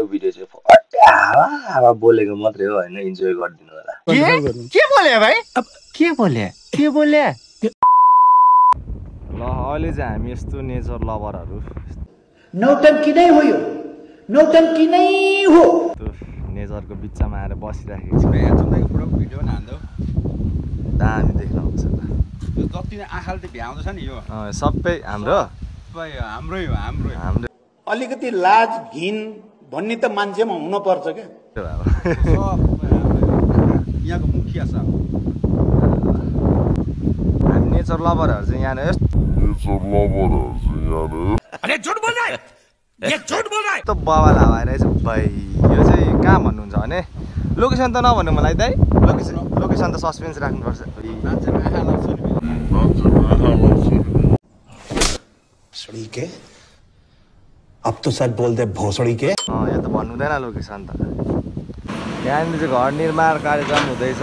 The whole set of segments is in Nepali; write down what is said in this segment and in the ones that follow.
यो भिडियो चाहिँ फट्या हावा बोलेको मात्रै हो हैन इन्जोय गर्दिनु होला के बोले भाइ अब के बोले ल अहिले चाहिँ हामी यस्तो नेचर लभरहरु नौटंकी नै हो यो नौटंकी नै हो नेचरको बिचमा आएर बसिराखेको छु यहाँ चुम्दैको फोटो भिडियो पनि हान्दै दामी देख्न आउँछ ल यो जति नै आँखाले त भ्याउँछ नि यो सबै हाम्रो हाम्रै हो हाम्रो अलिकति लाज घिन भन्ने त मान्छेमा हुन पर्छ के यहाँको मुखिया छ हामी नेचर लभरहरु चाहिँ यहाँ अरे झुट बोल रहा है ये झुट बोल रहा है त बाबाल हावा रहेछ भाइ यो चाहिँ कहाँ भन्नुहुन्छ भने लोकेसन त नभन्नु मलाई दाइ लोकेसन त सस्पेन्स राख्नुपर्छ मान्छेमा आँखा लाग्छ नि भोसड़ी के अब तो सच बोल दे भोसड़ी के यो त भन्नु हुँदैन लोकेसन त यहाँनिर चाहिँ घर निर्माण कार्यक्रम हुँदैछ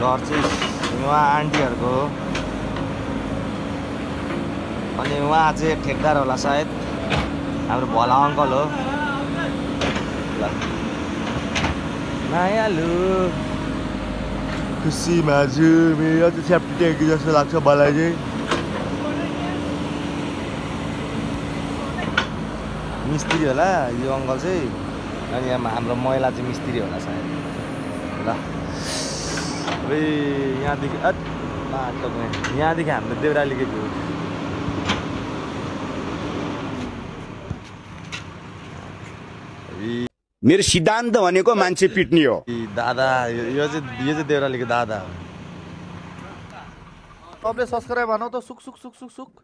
घर चाहिँ उहाँ आन्टीहरूको हो अनि उहाँ चाहिँ ठेकदार होला सायद हाम्रो भला अङ्कल हो ल मायालु खुसी माजु मेरो चाहिँ सेफ्टी ट्याङ्की जस्तो लाग्छ मलाई चाहिँ मिस्त्री होला यो अङ्कल चाहिँ अनि यहाँ हाम्रो महिला चाहिँ मिस्त्री होला सायद ल यहाँदेखि यहाँदेखि हाम्रो देउरालीकै भ्यू मेरो सिद्धान्त भनेको मान्छे पिट्ने हो दादा यो चाहिँ देउरालीको दादा हो सबले सब्स्क्राइब भनौ त सुक